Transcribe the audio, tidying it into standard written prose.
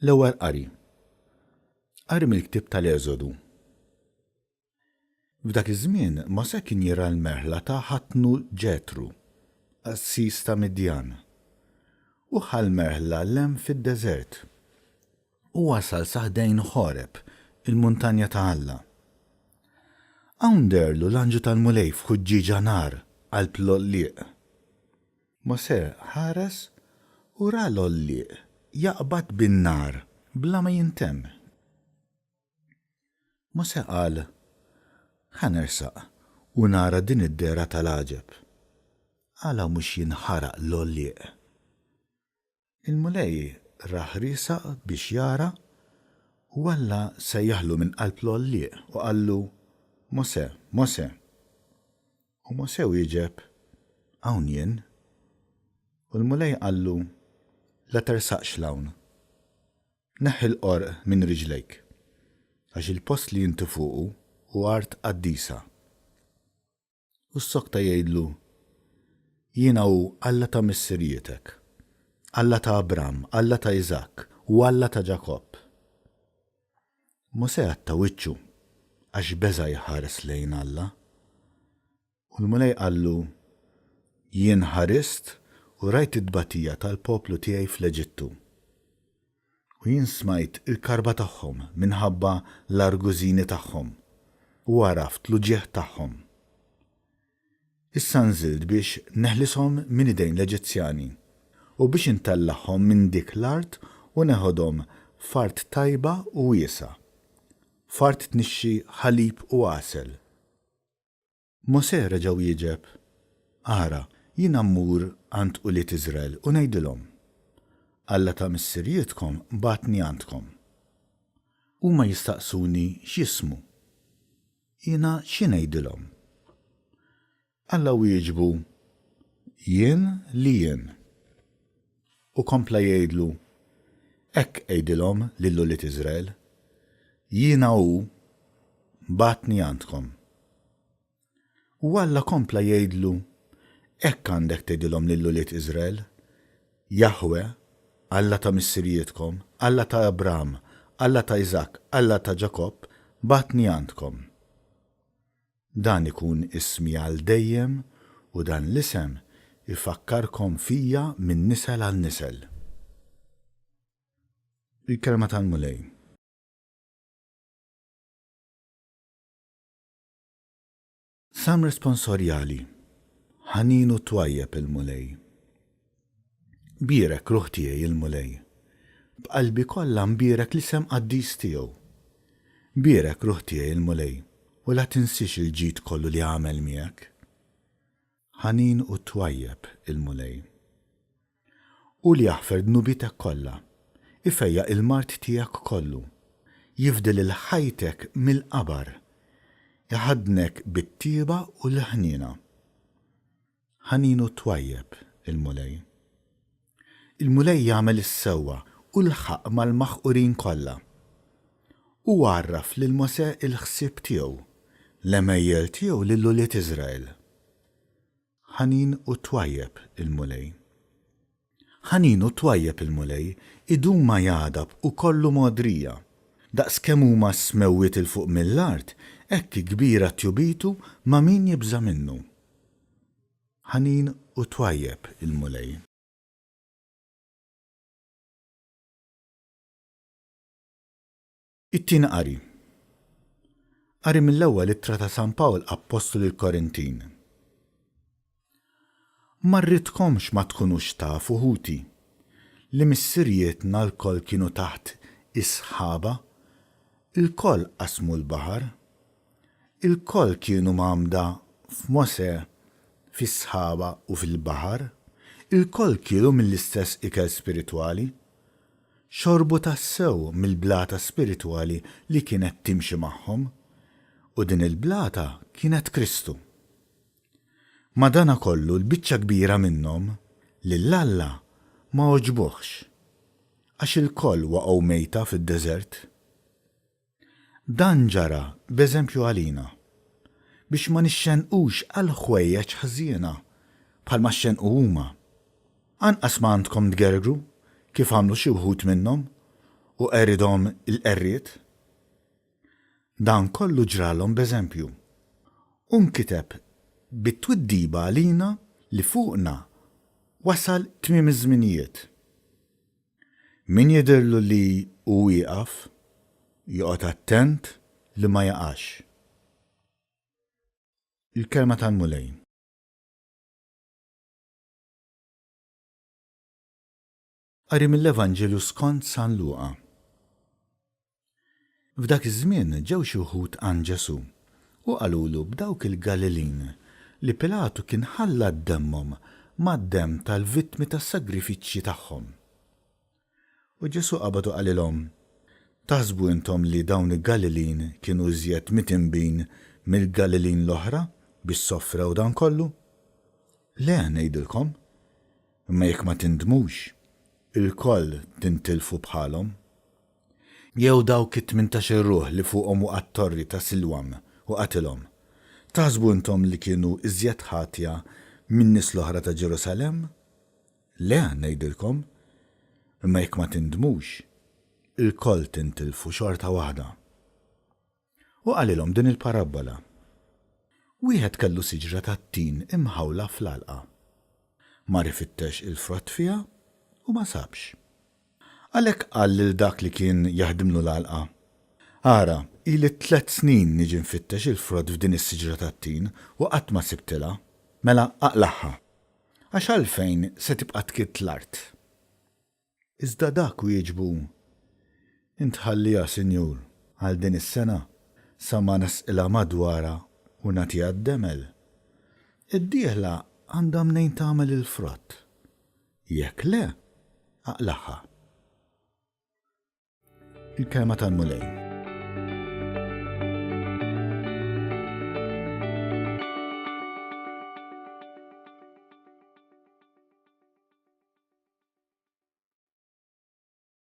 L-Ewwel Qari. Qari mill-Ktieb tal-Eżodu. F'dak iż-żmien Mosè kien jirgħa l-merħla ta' ħatnu Ġetru, qassis ta' Midjan. Hu ħa l-merħla 'l hemm fid-deżert u wasal sa ħdejn Ħoreb, il-muntanja ta' Alla. Hawn deherlu l-anġlu tal-Mulej f'ħuġġieġa nar qalb l-għollieq. Mosè ħares u ra l-għollieq jaqbad bin-nar bla ma jintemm. Mosè qal, Ħa nersaq u nara din id-dehra tal-għaġeb. Għala mhux jinħaraq l-għollieq? Il-Mulej rah riesaq biex jara, u Alla sejjaħlu minn qalb l-għollieq u qallu, Mosè, Mosè. U Mosè wieġeb, Hawn jien. U l-Mulej qallu, La tersaqx 'l hawn. Neħħi l-qorq minn riġlejk, għax il-post li inti fuqu hu art qaddisa. U ssokta jgħidlu, Jiena hu Alla ta' missirietek, Alla ta' Abram, Alla ta' Iżakk, u Alla ta' Ġakobb. Mosè għatta wiċċu, għax beża' jħares lejn Alla. U l-Mulej qallu, Jien ħarist u rajt it-tbatija tal-poplu tiegħi fl-Eġittu. U jien smajt il-karba tagħhom minħabba l-argużini tagħhom, u għaraft l-uġigħ tagħhom. Issa nżilt biex neħlishom minn idejn l-Eġizzjani, u biex intellagħhom minn dik l-art u neħodhom f'art tajba u wiesgħa, f'art tnixxi ħalib u għasel. Mosè reġa' wieġeb, Ara, jiena mmur għand ulied Iżrael u ngħidilhom, 'Alla ta' missirijietkom bagħatni għandkom. Huma jistaqsuni x'jismu. Jiena xi ngħidilhom? Alla wieġbu, Jien li jien. U kompla jgħidlu, Hekk għidilhom lil ulied Iżrael, 'Jiena hu bagħatni għandkom. U Alla kompla jgħidlu, Hekk għandek tgħidilhom lil ulied Iżrael, 'Jaħwe, Alla ta' missirijietkom, Alla ta' Abraham, Alla ta' Iżakk, Alla ta' Ġakobb, bagħatni għandkom. Dan ikun ismi għal dejjem u dan l-isem ifakkarkom fija minn nisel għal nisel. Il-Kelma tal-Mulej. Salm responsorjali, Ħanin u twajjeb il-Mulej. Bierek, ruħ tiegħi, il-Mulej. B'qalbi kollha nbierek l-isem qaddis tiegħu. Bierek, ruħ tiegħi, il-Mulej, u la tinsiex il-ġid kollu li għamel miegħek. Ħanin u twajjeb il-Mulej. Hu li jaħfer dnubietek kollha, ifejjaq il-mard tiegħek kollu, jifdi lil ħajtek mill-qabar, iħaddnek bit-tjieba u l-ħniena. Ħanin u twajjeb il-Mulej. Il-Mulej jagħmel is-sewwa u l-ħaqq mal-maħqurin kollha. Hu għarraf lil Mosè l-ħsieb tiegħu, l-għemejjel tiegħu lil ulied Iżrael. Ħanin u twajjeb il-Mulej. Ħanin u twajjeb il-Mulej, idum ma jagħdab u kollu mogħdrija. Daqs kemm huma s-smewwiet 'il fuq mill-art, hekk hi kbira tjubitu ma' min jibża' minnu. Ħanin u twajjeb il-Mulej. It-Tieni Qari. Qari mill-Ewwel Ittra ta' San Pawl Appostlu lill-Korintin. Ma rridkomx ma tkunux tafu, ħuti, li missirijietna lkoll kienu taħt is-sħaba, ilkoll qasmu l-baħar, ilkoll kienu mgħammda f'Mosè fis-sħaba u fil-baħar, ilkoll kielu mill-istess ikel spiritwali, Xorbu tassew mill-blata spiritwali li kienet timxi magħhom, u din il-blata kienet Kristu. Madankollu l-biċċa kbira minnhom lil Alla ma għoġbuhx, għax ilkoll waqgħu mejta fid-deżert. Dan ġara b'eżempju għalina, biex ma nixxennqux għal ħwejjeġ ħżiena, bħalma xxennqu huma. Anqas ma għandkom tgergru, kif għamlu xi wħud minnhom, u qeridhom il-qerried? Dan kollu ġralhom b'eżempju, u nkiteb bi twiddiba għalina li fuqna wasal tmiem iż-żminijiet. Min jidhirlu li hu wieqaf, joqgħod attent li ma jaqax. Il-Kelma tal-Mulej. Qari mill-Evanġelju skont San Luqa. F'dak iż-żmien ġew xi wħud għand Ġesù u qalulu b'dawk il-Galilin li Pilatu kien ħallat demmhom mad-demm tal-vittmi tas-sagrifiċċji tagħhom. U Ġesù qabad u qalilhom, Taħsbu intom li dawn il-Galilin kienu iżjed mitinbin mill-Galilin l-oħra biex soffrew dan kollu? Le, ngħidilkom, imma jekk ma tindmux, ilkoll tintilfu bħalhom. Jew dawk it-tmintax-il ruħ li fuqhom waqa' t-torri ta' Silwam u qatilhom, taħsbu intom li kienu iżjed ħatja min-nies l-oħra ta' Ġerusalemm? Le, ngħidilkom, imma jekk ma tindmux, ilkoll tintilfu xorta waħda. U qalilhom din il-parabbola, Wieħed kellu siġra tat-tin imħawla fl-għalqa. Mar ifittex il-frott fiha u ma sabx. Għalhekk qal lil dak li kien jaħdimlu l-għalqa, 'Ara, ili tlett snin niġi nfittex il-frott f'din is-siġra tat-tin u qatt ma sibtilha. Mela aqlagħha. Għax għalfejn se tibqa' tkidd l-art? Iżda dak wieġbu, Int ħalliha, Sinjur, għal din is-sena, sa ma nesqilha madwarha u nagħtiha d-demel. Id-dieħla għandha mnejn tagħmel il-frott. Jekk le, aqlagħha. Il-Kelma tal-Mulej.